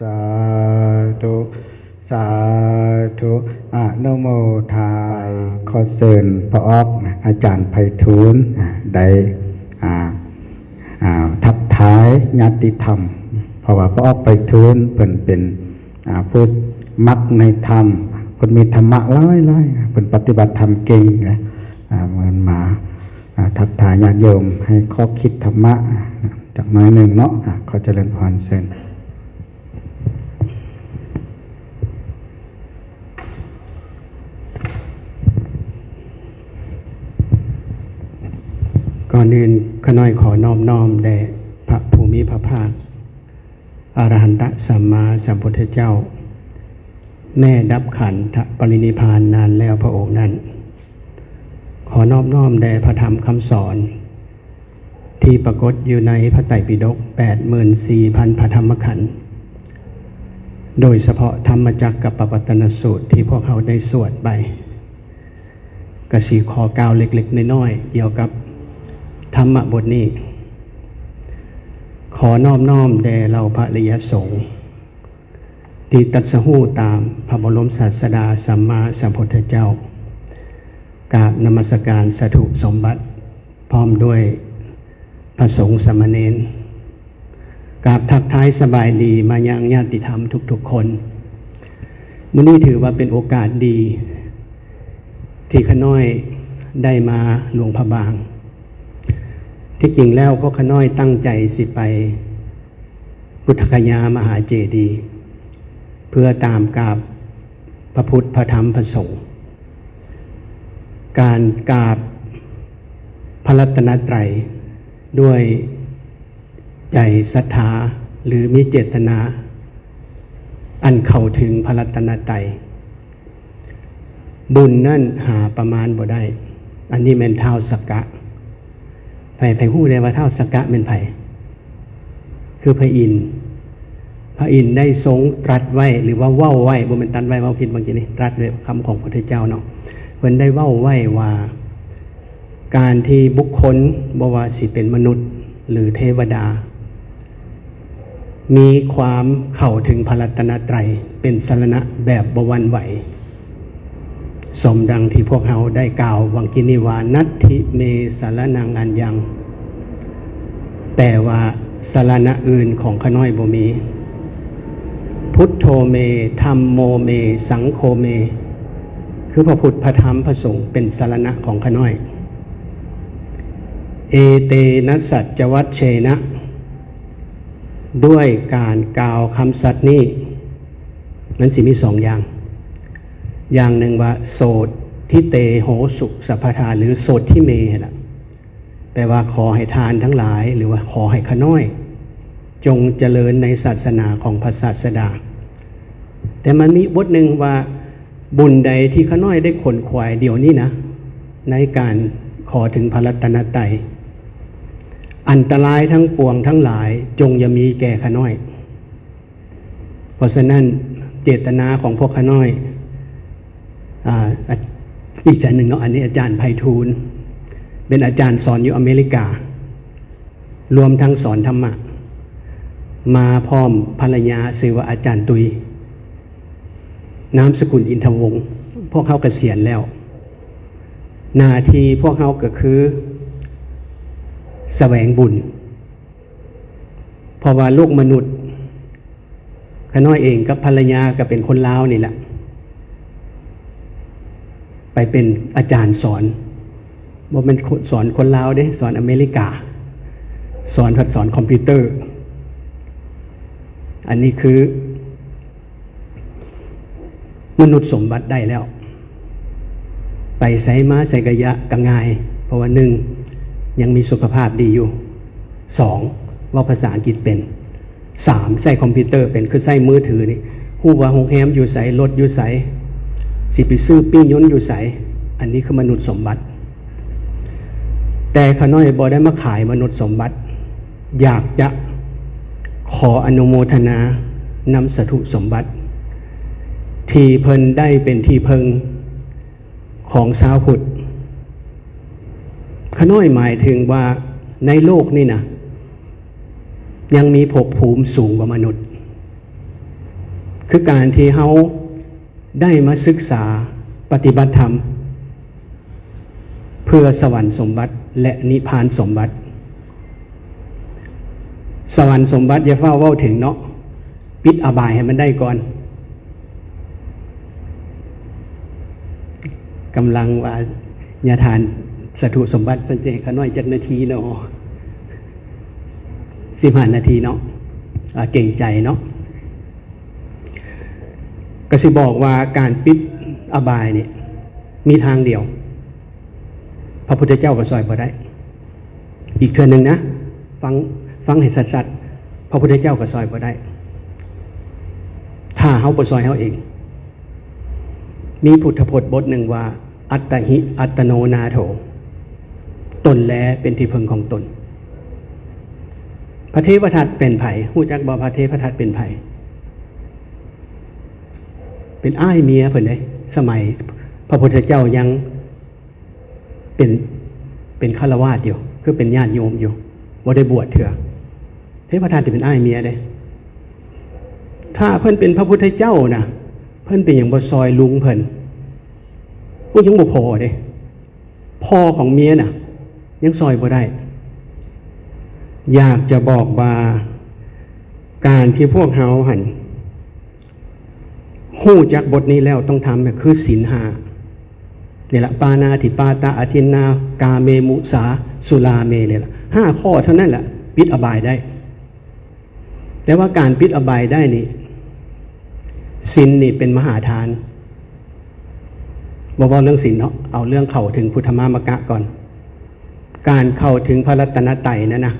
ສາທຸ ສາທຸ ອະນຸໂມທາ ຂໍເຊີນພະອອກ ອາຈານໄພທູນ ໄດ້ ອ່າ ອ່າ ທັກທາຍຍາດຕິທຳ ເພາະວ່າພະອອກໄພທູນເພິ່ນເປັນ ອ່າ ຜູ້ມັກໃນທຳ ເພິ່ນມີທຳມະຫຼາຍໆ ເພິ່ນປະຕິບັດທຳເກັ່ງນະ ອ່າ ເພິ່ນມາ ອ່າ ທັກທາຍຍາດໂຍມໃຫ້ຂໍ້ຄິດທຳມະຈັກໜ້ອຍໜຶ່ງເນາະ ອ່າ ຂໍຈະເລີນພອນ ເຊີນ. ກ່ອນອື່ນ ຂ້ານ້ອຍຂໍນອບນ້ອມແດ່ພະຜູ້ມີພະພາກ ອະລະຫັນຕະສຳມາສຳພຸດທະເຈົ້າ ແມ້ດັບຂັນທະປະລິນິພານນານແລ້ວພະອົງນັ້ນ, ຂໍນອບນ້ອມແດ່ພະທຳຄຳສອນ ທີ່ປາກົດຢູ່ໃນພະໄຕປິດົກແປດໝື່ນສີ່ພັນພະທຳມະຂັນ, ໂດຍສະເພາະທຳມະຈັກກັບປະວັດຕະນະສູດທີ່ພວກເຮົາໄດ້ສວດໄປ, ກະຊິຂໍກ່າວເລັກໆນ້ອຍໆກ່ຽວກັບທຳມະບົດນີ້. ຂໍນອບນ້ອມແດ່ເຫຼົ່າພະລິຍະສົງ ທີ່ຕັດສະຮູ້ຕາມພະບໍລົມສາດສະດາສຳມາສຳພຸດທະເຈົ້າ, ກາບນະມັດສະການສາທຸສົມບັດ ພ້ອມດ້ວຍພະສົງສາມະເນນ, ກາບທັກທາຍສະບາຍດີມາຍັງຍາດຕິທຳທຸກໆຄົນ. ມື້ນີ້ຖືວ່າເປັນໂອກາດດີທີ່ຂ້ານ້ອຍໄດ້ມາຫຼວງພະບາງ. ທີ່ຈິງແລ້ວພວກຂ້ານ້ອຍຕັ້ງໃຈຊິໄປ ພຸດທະຄະຍາມະຫາເຈດີ ເພື່ອຕາມກາບພະພຸດ ພະທຳ ພະສົງ. ການກາບພະລັດຕະນະໄຕດ້ວຍໃຈສັດທາ ຫຼື ມີເຈດຕະນາອັນເຂົ້າເຖິງພະລັດຕະນະໄຕ ບຸນນັ້ນຫາປະມານບໍ່ໄດ້. ອັນນີ້ແມ່ນທ້າວສັກກະ. ໃຜ ໃຜຮູ້ແດ່ວ່າທ້າວສັກກະແມ່ນໃຜ? ຄືພະອິນ. ພະອິນໄດ້ຊົງຕລັດໄວ້ ຫຼືວ່າເວົ້າໄວ້, ບໍ່ແມ່ນຕັດໄວ້, ເວົ້າຜິດເມື່ອກີ້ນີ້, ຕລັດໄວ້ ຄຳຂອງພຸດທະເຈົ້າເນາະ. ເພິ່ນໄດ້ເວົ້າໄວ້ວ່າ ການທີ່ບຸກຄົນ ບໍ່ວ່າຊິເປັນມະນຸດ ຫຼື ເທວະດາ ມີຄວາມເຂົ້າເຖິງພະລັດຕະນະໄຕເປັນສະລະນະແບບບໍ່ຫວັ່ນໄຫວ, ສົມດັ່ງທີ່ພວກເຮົາໄດ້ກ່າວຫວ່າງກີ້ນີ້ວ່າ ນັດຖິເມສະລະນັງອັນຍັງ, ແປວ່າສະລະນະອື່ນຂອງຂ້ານ້ອຍບໍ່ມີ. ພຸດໂທເມ ທຳໂມເມ ສັງໂຄເມ, ຄືພະພຸດ ພະທຳ ພະສົງເປັນສະລະນະຂອງຂ້ານ້ອຍ. ເອເຕນະສັດຈະວັດເຊນະ, ດ້ວຍການກ່າວຄຳສັດນີ້ ມັນຊິມີສອງຢ່າງ. ຢ່າງໜຶ່ງວ່າ ໂສດທິເຕໂຫສຸສັບພະທາ ຫຼື ໂສດທິເມຫັ້ນລະ, ແປວ່າຂໍໃຫ້ທ່ານທັງຫຼາຍ ຫຼືວ່າຂໍໃຫ້ຂ້ານ້ອຍ ຈົ່ງຈະເລີນໃນສາສະໜາຂອງພະສາດສະດາ. ແຕ່ມັນມີບົດໜຶ່ງວ່າ ບຸນໃດທີ່ຂ້ານ້ອຍໄດ້ຂົນຂວາຍດຽວນີ້ນະ ໃນການຂໍເຖິງພະລັດຕະນະໄຕ, ອັນຕະລາຍທັງປວງທັງຫຼາຍຈົ່ງຢ່າມີແກ່ຂ້ານ້ອຍ. ເພາະສະນັ້ນ ເຈດຕະນາຂອງພວກຂ້ານ້ອຍ ອາ ອີກທ່ານໜຶ່ງເນາະ, ອັນນີ້ອາຈານໄພທູນ ເປັນອາຈານສອນຢູ່ອາເມລິກາ ລວມທັງສອນທຳມະ, ມາພ້ອມພັນລະຍາຊື່ວ່າອາຈານຕຸຍ ນາມສະກຸນອິນທະວົງ. ພວກເຮົາກະສຽນແລ້ວ, ໜ້າທີ່ພວກເຮົາກະຄືສະແຫວງບຸນ, ເພາະວ່າໂລກມະນຸດ ຂ້ານ້ອຍເອງກັບພັນລະຍາກະເປັນຄົນລາວນີ້ແຫຼະ, ໄປເປັນອາຈານສອນ, ບໍ່ແມ່ນສອນຄົນລາວເດ້, ສອນອາເມລິກາ, ສອນ ພັດສອນຄອມພິວເຕີ. ອັນນີ້ຄືມະນຸດສົມບັດໄດ້ແລ້ວ, ໄປໃສມາໃສກະຍະ ກະງ່າຍ, ເພາະວ່າ ໜຶ່ງ ຍັງມີສຸຂະພາບດີຢູ່, ສອງ ເວົ້າພາສາອັງກິດເປັນ, ສາມ ໃຊ້ຄອມພິວເຕີເປັນ ຄືໃຊ້ມືຖືນີ້, ຮູ້ວ່າໂຮງແຮມຢູ່ໃສ, ລົດຢູ່ໃສ, ຊິໄປຊື້ປີ້ຍົນຢູ່ໃສ. ອັນນີ້ຄືມະນຸດສົມບັດ. ແຕ່ຂ້ານ້ອຍບໍ່ໄດ້ມາຂາຍມະນຸດສົມບັດ, ຢາກຈະຂໍອະນຸໂມທະນານຳສາທຸສົມບັດ ທີ່ເພິ່ນໄດ້ເປັນທີ່ເພິ່ງ ຂອງຊາວພຸດ. ຂ້ານ້ອຍໝາຍເຖິງວ່າໃນໂລກນີ້ນະ ຍັງມີພົບພູມສູງກວ່າມະນຸດ. ຄືການທີ່ເຮົາໄດ້ມາສຶກສາປະຕິບັດທຳ ເພື່ອສະຫວັນສົມບັດ ແລະ ນິບພານສົມບັດ. ສະຫວັນສົມບັດຢ່າຟ້າວເວົ້າເຖິງເນາະ, ປິດອະບາຍໃຫ້ມັນໄດ້ກ່ອນ. ກຳລັງວ່າຍາທ່ານສາທຸສົມບັດເພິ່ນຊິໃຫ້ຂ້ານ້ອຍຈັກນາທີເນາະ? ສິບຫ້ານາທີເນາະ? ອາ ເກງໃຈເນາະ. ກໍຊິບອກວ່າການປິດອະບາຍນີ້ມີທາງດຽວ, ພະພຸດທະເຈົ້າກໍຊ່ອຍບໍ່ໄດ້. ອີກເທື່ອໜຶ່ງນະ, ຟັງ, ຟັງໃຫ້ຊັດໆ, ພະພຸດທະເຈົ້າກໍຊ່ອຍບໍ່ໄດ້ ຖ້າເຮົາບໍ່ຊ່ອຍເຮົາເອງ. ມີພຸດທະພົດບົດໜຶ່ງວ່າ ອັດຕະຫິ ອັດຕະໂນ ນາໂຖ, ຕົນແລເປັນທີ່ເພິ່ງຂອງຕົນ. ພະເທວະທັດເປັນໃຜ? ຮູ້ຈັກບໍ່ ພະເທວະທັດເປັນໃຜ? ເປັນອ້າຍເມຍເພິ່ນເດ້. ສະໄໝພະພຸດທະເຈົ້າຍັງເປັນ, ເປັນຄາລະວາດຢູ່, ຄືເປັນຍາດໂຍມຢູ່, ບໍ່ໄດ້ບວດເທື່ອ. ເທວະທັດນີ້ເປັນອ້າຍເມຍເດ້. ຖ້າເພິ່ນເປັນພະພຸດທະເຈົ້ານະ, ເພິ່ນເປັນຫຍັງບໍ່ຊ່ອຍລຸງເພິ່ນ? ໂອ້ ຍັງບໍ່ພໍເດ້. ພໍ່ຂອງເມຍນະ ຍັງຊ່ອຍບໍ່ໄດ້. ຢາກຈະບອກວ່າ ການທີ່ພວກເຮົາຫັ້ນ ຮູ້ຈັກບົດນີ້ແລ້ວຕ້ອງທຳ ຄືສິນຫ້ານີ້ລະ, ປານາຕິປາຕາ ອະທິນນາ ກາເມ ມຸສາ ສຸລາເມ ນີ້ລະ. ຫ້າຂໍ້ເທົ່ານັ້ນລະ ປິດອະບາຍໄດ້. ແຕ່ວ່າການປິດອະບາຍໄດ້ນີ້, ສິນນີ້ເປັນມະຫາທານ. ບໍ່ເວົ້າເລື່ອງສິນເນາະ, ເອົາເລື່ອງເຂົ້າເຖິງພຸດທະມາມະກະກ່ອນ. ການເຂົ້າເຖິງພະລັດຕະນະໄຕນັ້ນນະ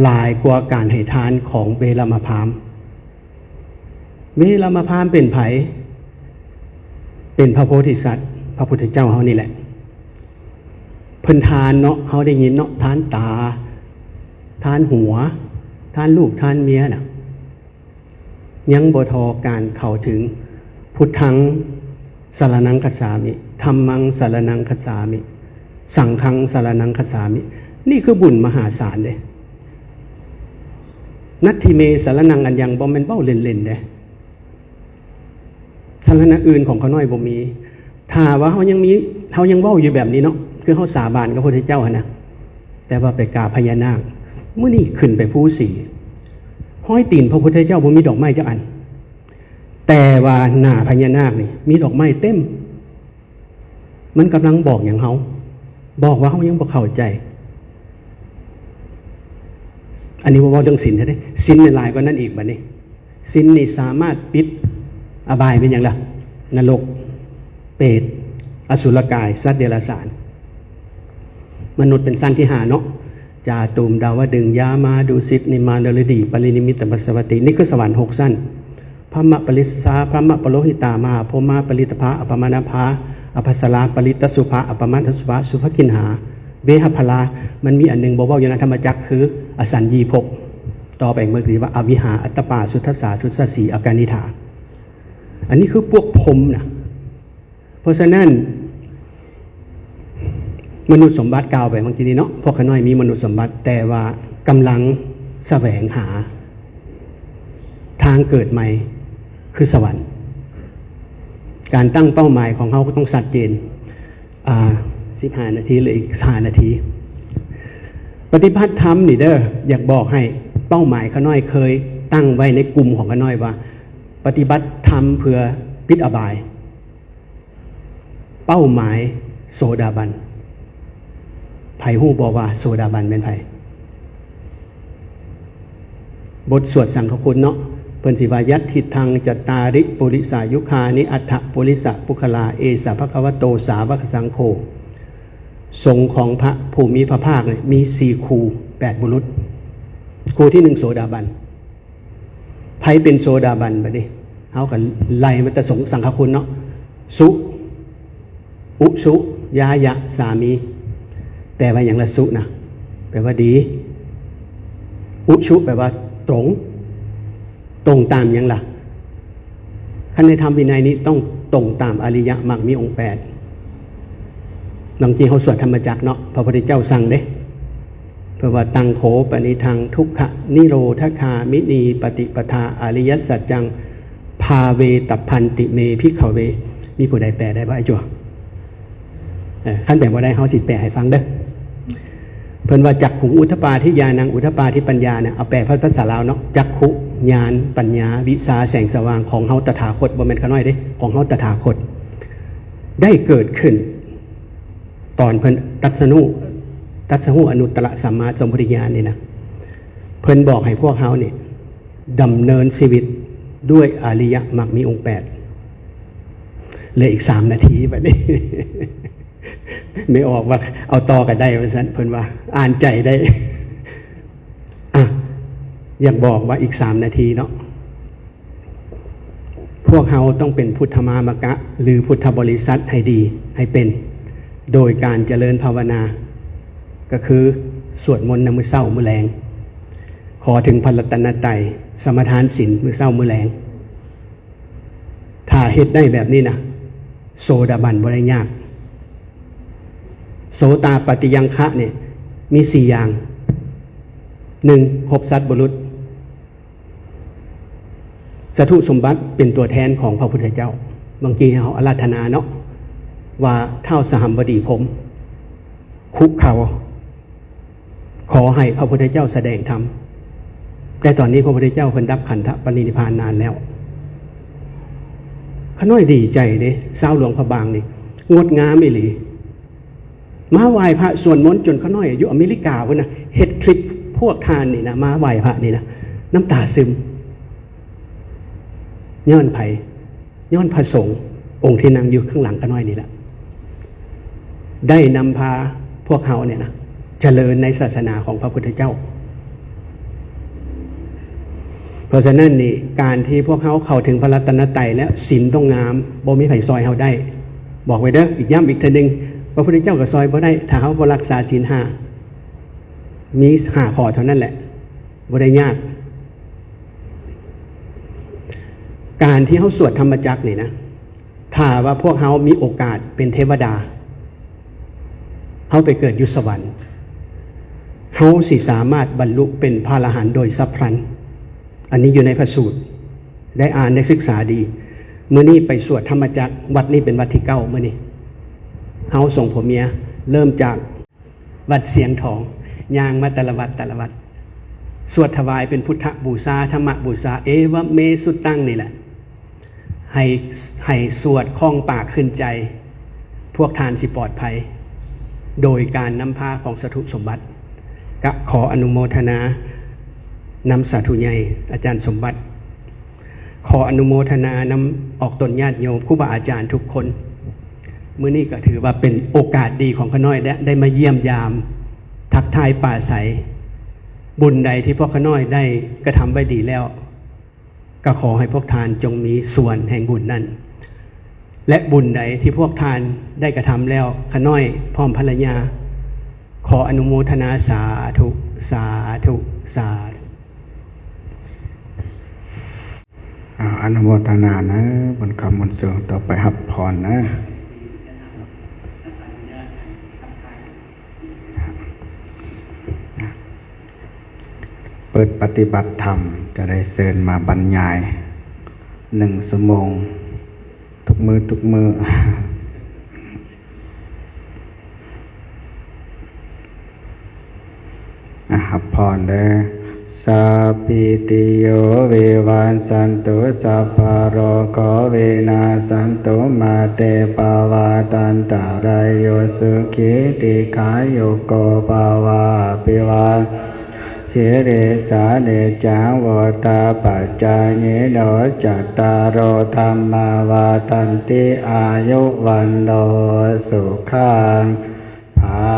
ຫຼາຍກວ່າການໃຫ້ທານຂອງເວລະມະພາມ. ເວລະມະພາມເປັນໃຜ? ເປັນພະໂພທິສັດ, ພະພຸດທະເຈົ້າເຮົານີ້ແຫຼະ. ເພິ່ນທານເນາະ, ເຮົາໄດ້ຍິນເນາະ, ທານຕາ, ທານຫົວ, ທານລູກ, ທານເມຍນະ. ຍັງບໍ່ທໍ່ການເຂົ້າເຖິງ ພຸດທັງ ສະລະນັງຄັດສາມິ, ທຳມັງ ສະລະນັງຄັດສາມິ, ສັງຄັງ ສະລະນັງຄັດສາມິ. ນີ້ຄືບຸນມະຫາສານເດ້. ນັດຖິເມ ສະລະນັງ ອັນຍັງ, ບໍ່ແມ່ນເວົ້າເລ່ນໆເດ້. ສາລະນະອື່ນຂອງຂ້ານ້ອຍບໍ່ມີ. ຖ້າວ່າເຮົາຍັງມີ, ເຮົາຍັງເວົ້າຢູ່ແບບນີ້ເນາະ, ຄືເຮົາສາບານກັບພະພຸດທະເຈົ້າຫັ້ນນະ, ແຕ່ວ່າໄປກາບພະຍານາກ. ມື້ນີ້ຂຶ້ນໄປພູສີ, ຮອຍຕີນພະພຸດທະເຈົ້າບໍ່ມີດອກໄມ້ຈັກອັນ, ແຕ່ວ່າໜ້າພະຍານາກນີ້ມີດອກໄມ້ເຕັມ. ມັນກຳລັງບອກຫຍັງເຮົາ? ບອກວ່າເຮົາຍັງບໍ່ເຂົ້າໃຈ. ອັນນີ້ບໍ່ເວົ້າເລື່ອງສິນເດ້. ສິນນີ້ຫຼາຍກວ່ານັ້ນອີກບັດນີ້. ສິນນີ້ສາມາດປິດອະບາຍ ເປັນຫຍັງລະ? ນະລົກ, ເປດ, ອະສຸລະກາຍ, ສັດເດຍລະສານ. ມະນຸດເປັນຊັ້ນທີຫ້າເນາະ. ຈາຕຸມ, ດາວະດຶງ, ຢາມາ, ດຸສິດ, ນິມານະລະດີ, ປະລິນິມິດຕະປັດສະວັດຕິ. ນີ້ຄືສະຫວັນຫົກຊັ້ນ. ພະມະປະລິດສາ, ພະມະປະໂລຫິຕາ, ມະຫາພົມມາ, ປະລິດຕະພາ, ອະປະມານະພາ, ອະພັດສະລາ, ປະລິດຕະສຸພາ, ອະປະມານະສຸພາ, ສຸພະກິນຫາ, ເວຫະພະລາ. ມັນມີອັນໜຶ່ງບໍ່ເວົ້າຢູ່ໃນທຳມະຈັກ ຄືອະສັນຢີພົບ. ຕໍ່ໄປເມື່ອກີ້ວ່າ ອະວິຫາ, ອັດຕະປາ, ສຸທັດສາ, ທຸດສະສີ, ອາການິຖາ. ອັນນີ້ຄືພວກພົມນະ. ເພາະສະນັ້ນ ມະນຸດສົມບັດກ່າວໄປເມື່ອກີ້ນີ້ເນາະ, ພວກຂ້ານ້ອຍມີມະນຸດສົມບັດ, ແຕ່ວ່າກຳລັງສະແຫວງຫາທາງເກີດໃໝ່ ຄືສະຫວັນ. ການຕັ້ງເປົ້າໝາຍຂອງເຮົາກໍຕ້ອງຊັດເຈນ. ອາ, ສິບຫ້ານາທີ ເຫຼືອອີກຫ້ານາທີ. ປະຕິບັດທຳນີ້ເດີ, ຢາກບອກໃຫ້, ເປົ້າໝາຍຂ້ານ້ອຍເຄີຍຕັ້ງໄວ້ໃນກຸ່ມຂອງຂ້ານ້ອຍວ່າ ປະຕິບັດທຳເພື່ອປິດອະບາຍ. ເປົ້າໝາຍໂສດາບັນ. ໃຜຮູ້ບໍ່ວ່າໂສດາບັນແມ່ນໃຜ? ບົດສວດສັງຄະຄຸນເນາະ, ເພິ່ນຊິວ່າ ຍັດທິຕັງ ຈະຕາລິ ປຸລິສາຍຸຄານິ ອັດຖະ ປຸລິສະ ປຸກຄະລາ ເອສະ ພະຄະວະໂຕ ສາວະກະສັງໂຄ. ສົງຂອງພະຜູ້ມີພະພາກນີ້ມີສີ່ຄູ່ ແປດບຸລຸດ. ຄູ່ທີໜຶ່ງ ໂສດາບັນ. ໃຜເປັນໂສດາບັນ? ບັດນີ້ເຮົາກໍໄລ່ມາແຕ່ສົງສັງຄະຄຸນເນາະ, ສຸ, ອຸຊຸ, ຍາຍະ, ສາມີ. ແປວ່າຫຍັງລະ? ສຸນະ ແປວ່າດີ, ອຸຊຸແປວ່າຕົງ. ຕົງຕາມຫຍັງລະ? ຄັນໃນທຳວິໄນນີ້ຕ້ອງຕົງຕາມອະລິຍະມັກມີອົງແປດ. ບາງທີເຮົາສວດທຳມະຈັກເນາະ, ພະພຸດທະເຈົ້າສັ່ງເດ້. ເພາະວ່າ ຕັງໂຄປະນິທັງ ທຸກຂະນິໂຣທະຄາມິນີປະຕິປະທາ ອະລິຍະສັດຈັງ ພາເວຕະພັນຕິເມ ພິກຂະເວ. ມີຜູ້ໃດແປໄດ້ບໍ່ ອ້າຍຈົວ? ເອີ ຄັນແປບໍ່ໄດ້ ເຮົາຊິແປໃຫ້ຟັງເດີ. ເພິ່ນວ່າ ຈັກຂຸງອຸດທະປາທິ ຍານັງອຸດທະປາທິ ປັນຍານະ ເອົາແປເປັນພາສາລາວເນາະ ຈັກຂຸຍານ ປັນຍາ ວິຊາ ແສງສະຫວ່າງຂອງເຮົາຕະຖາຄົດ, ບໍ່ແມ່ນຂ້ານ້ອຍເດ້, ຂອງເຮົາຕະຖາຄົດ ໄດ້ເກີດຂຶ້ນຕອນເພິ່ນຕັດສະຮູ້ ຕັດສະຮູ້ອະນຸດຕະລະສຳມາສຳພຸດທະຍານນີ້ນະ. ເພິ່ນບອກໃຫ້ພວກເຮົານີ້ ດຳເນີນຊີວິດດ້ວຍອະລິຍະມັກມີອົງແປດ. ເຫຼືອອີກສາມນາທີບັດນີ້ ແມ່ອອກວ່າເອົາຕໍ່ກໍໄດ້ວ່າຊັ້ນ ເພິ່ນວ່າອ່ານໃຈໄດ້. ອ່ະ ຢາກບອກວ່າອີກສາມນາທີເນາະ ພວກເຮົາຕ້ອງເປັນພຸດທະມາມະກະ ຫຼື ພຸດທະບໍລິສັດໃຫ້ດີ ໃຫ້ເປັນ ໂດຍການຈະເລີນພາວະນາ ກໍຄືສວດມົນໃນມື້ເຊົ້າມື້ແລງ ຂໍເຖິງພະລັດຕະນະໄຕ ສະມາທານສິນມື້ເຊົ້າມື້ແລງ. ຖ້າເຮັດໄດ້ແບບນີ້ນະ ໂສດາບັນບໍ່ໄດ້ຍາກ. ໂສຕາປັດຕິຍັງຄະນີ້ມີສີ່ຢ່າງ. ໜຶ່ງ ພົບສັດບຸລຸດ. ສາທຸສົມບັດເປັນຕົວແທນຂອງພະພຸດທະເຈົ້າ. ບາງທີເຮົາອາລາທະນາເນາະ ວ່າທ້າວສະຫຳບໍດີພົມ ຄຸເຂົ່າ ຂໍໃຫ້ພະພຸດທະເຈົ້າສະແດງທຳ. ແຕ່ຕອນນີ້ພະພຸດທະເຈົ້າເພິ່ນດັບຂັນທະປະລິນິບພານນານແລ້ວ. ຂ້ານ້ອຍດີໃຈເດ້ ຊາວຫຼວງພະບາງນີ້ ງົດງາມອີ່ຫຼີ. ມາໄຫວ້ພະສວດມົນຈົນຂ້ານ້ອຍຢູ່ອາເມລິກາພຸ້ນນະ ເຮັດຄລິບພວກທ່ານນີ້ນະ ມາໄຫວ້ພະນີ້ນະ ນ້ຳຕາຊຶມ. ຍ້ອນໃຜ? ຍ້ອນພະສົງອົງທີ່ນັ່ງຢູ່ຂ້າງຫຼັງຂ້ານ້ອຍນີ້ແຫຼະ ໄດ້ນຳພາພວກເຮົານີ້ນະ ຈະເລີນໃນສາສະໜາຂອງພະພຸດທະເຈົ້າ. ເພາະສະນັ້ນນີ້ ການທີ່ພວກເຮົາເຂົ້າເຖິງພະລັດຕະນະໄຕແລ້ວ ສິນຕ້ອງງາມ, ບໍ່ມີໃຜຊ່ອຍເຮົາໄດ້. ບອກໄວ້ເດີ້ ອີກ ຢ້ຳອີກເທື່ອໜຶ່ງ, ພະພຸດທະເຈົ້າກໍຊ່ອຍບໍ່ໄດ້ ຖ້າເຮົາບໍ່ຮັກສາສິນຫ້າ. ມີຫ້າຂໍ້ເທົ່ານັ້ນແຫຼະ, ບໍ່ໄດ້ຍາກ. ການທີ່ເຮົາສວດທຳມະຈັກນີ້ນະ, ຖ້າວ່າພວກເຮົາມີໂອກາດເປັນເທວະດາ, ເຮົາໄປເກີດຢູ່ສະຫວັນ, ເຮົາຊິສາມາດບັນລຸເປັນພະອະລະຫັນໂດຍສັບພລັນ. ອັນນີ້ຢູ່ໃນພະສູດ, ໄດ້ອ່ານໄດ້ສຶກສາດີ. ມື້ນີ້ໄປສວດທຳມະຈັກ, ວັດນີ້ເປັນວັດທີເກົ້າມື້ນີ້. ເຮົາສອງຜົວເມຍເລີ່ມຈາກ ວັດຊຽງທອງ, ຍ່າງມາແຕ່ລະວັດແຕ່ລະວັດ, ສວດຖວາຍເປັນພຸດທະບູຊາ, ທຳມະບູຊາ, ເອວະເມສຸຕັງນີ້ແຫຼະ, ໃຫ້, ໃຫ້ສວດຄ້ອງປາກຂຶ້ນໃຈ, ພວກທ່ານຊິປອດໄພ ໂດຍການນຳພາຂອງສາທຸສົມບັດ. ກະຂໍອະນຸໂມທະນານຳສາທຸໃຫຍ່ອາຈານສົມບັດ. ຂໍອະນຸໂມທະນານຳອອກຕົນຍາດໂຍມ, ຄູບາອາຈານທຸກຄົນ. ມື້ນີ້ກໍຖືວ່າເປັນໂອກາດດີຂອງຂ້ານ້ອຍ ໄດ້, ໄດ້ມາຢ້ຽມຢາມ, ທັກທາຍປາໄສ. ບຸນໃດທີ່ພວກຂ້ານ້ອຍໄດ້ກະທຳໄວ້ດີແລ້ວ, ກໍຂໍໃຫ້ພວກທ່ານຈົ່ງມີສ່ວນແຫ່ງບຸນນັ້ນ. ແລະ ບຸນໃດທີ່ພວກທ່ານໄດ້ກະທຳແລ້ວ, ຂ້ານ້ອຍພ້ອມພັນລະຍາ ຂໍອະນຸໂມທະນາ ສາທຸ, ສາທຸ, ສາທຸ. ອາ, ອະນຸໂມທະນາເດີ, ບຸນຄຳບຸນສູງ, ຕໍ່ໄປຮັບພອນເດີ. ເປີດປະຕິບັດທຳ, ຈະໄດ້ເຊີນມາບັນຍາຍໜຶ່ງຊົ່ວໂມງ ທຸກມື້, ທຸກມື້. ອາ, ຮັບພອນເດີ. ສັບພິຕິໂຍ ວິວັດສັນຕຸ, ສັບພະໂລໂກ ວິນາສັນຕຸ, ມາເຕພະວັດອັນຕະລາຍຸ, ສຸຂີ ດີຄາຍຸໂກ ພະວະ. ອະພິວາທະນະ ຊີລິສສະ ນິດຈັງ ວຸດທາປະຈາຍິໂນ, ຈັດຕາໂລ ທຳມາ ວັດທັນຕິ, ອາຍຸ ວັນໂນ ສຸຂັງ ພະ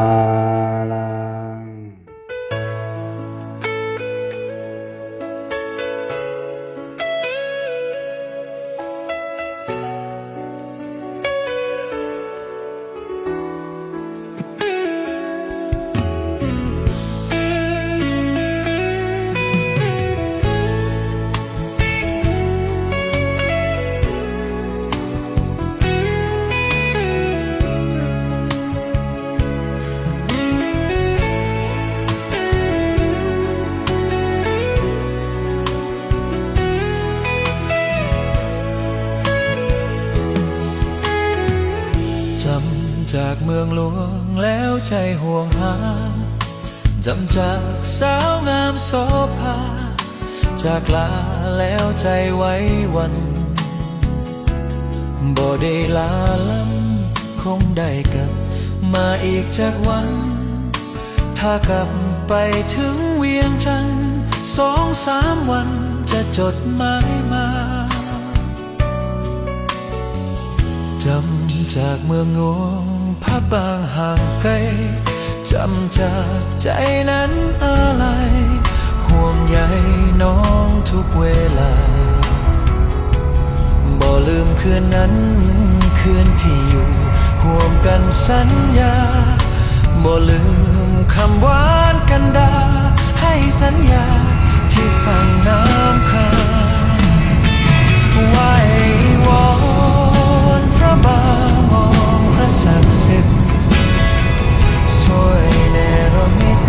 ລັງ. ອ ໃຈຫ່ວງຫາ ຈຳຈາກສາວງາມໂສພາ ຈາກລາແລ້ວໃຈໄຫວຫວັ່ນ ບໍ່ໄດ້ລາລ້ຳ ຄົງໄດ້ກັບມາອີກຈັກວັນ ຖ້າກັບໄປເຖິງວຽງຈັນ ສອງສາມວັນຈະຈົດໝາຍມາ. ຈຳຈາກເມືອງຫຼວງພະບາງຫ່າງໄກ ຈຳຈາກໃຈນັ້ນອາໄລ ຫ່ວງໃຍນ້ອງທຸກເວລາ ບໍ່ລືມຄືນນັ້ນ ຄືນທີ່ຢູ່ຮ່ວມກັນສັນຍາ ບໍ່ລືມຄຳຫວານກັນດາ ໃຫ້ສັນຍາທີ່ຝັງນ້ຳຄ້າງ ໄຫວ້ວອນພະບາງອງພະສັກສິດ ຊ່ວຍເນລະມິດ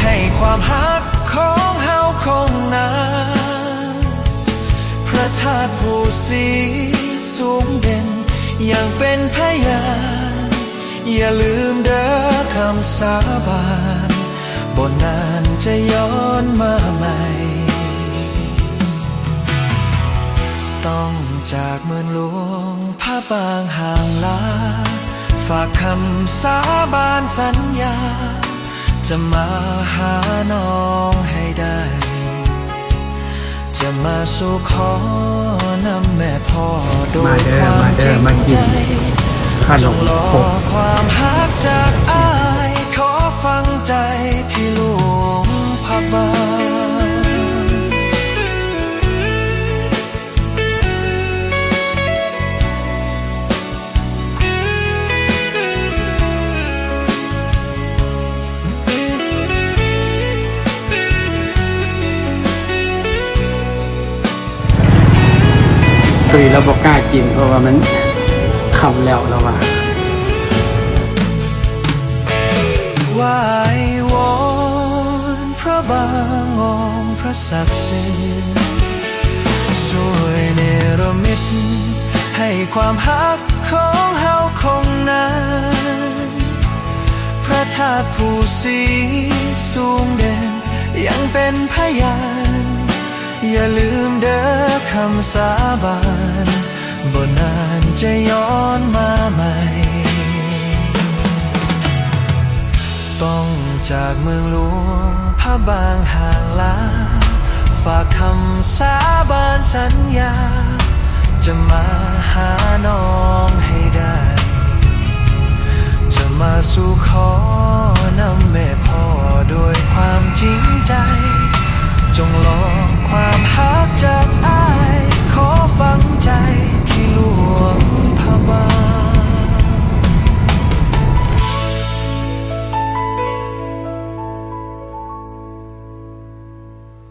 ໃຫ້ຄວາມຮັກຂອງເຮົາຄົງນານ ພະທາດພູສີສູງເດັ່ນຍັງເປັນພະຍານ ຢ່າລືມເດີຄຳສາບານ ບໍ່ນານຈະຍ້ອນມາໃໝ່ ຕ້ອງຈາກເມືອງຫຼວງພະບາງຫ່າງລາ ຝາກຄຳສາບານສັນຍາ ຈະມາຫານ້ອງໃຫ້ໄດ້ ຈະມາສູ່ຂໍນຳແມ່ພໍ່ດ້ວຍຄວາມຈິງໃຈ ມາເດີ ມາເດີ ມາກິນຂະໜົມຄົກ ຈົ່ງລໍຄວາມຮັກຈາກອ້າຍ ຂໍຝັງໃຈທີ່ຫຼວງພະບາງ. ຕຸ້ຍລາວບໍ່ກ້າກິນ ເພາະວ່າມັນຄ່ຳແລ້ວ ລາວວ່າ. ຫວ້າຍວອນພະບາງອງພະສັກສິດ ຊ່ວຍເນລະມິດໃຫ້ຄວາມຮັກຂອງເຮົາຄົງນານ ພະທາດພູສີສູງເດັ່ນຍັງເປັນພະຍານ ຢ່າລືມເດີຄຳສາບານ ບໍ່ນານຈະຍ້ອນມາໃໝ່ ຕ້ອງຈາກເມືອງຫຼວງພະບາງຫ່າງລາ ຝາກຄຳສາບານສັນຍາ ຈະມາຫານ້ອງ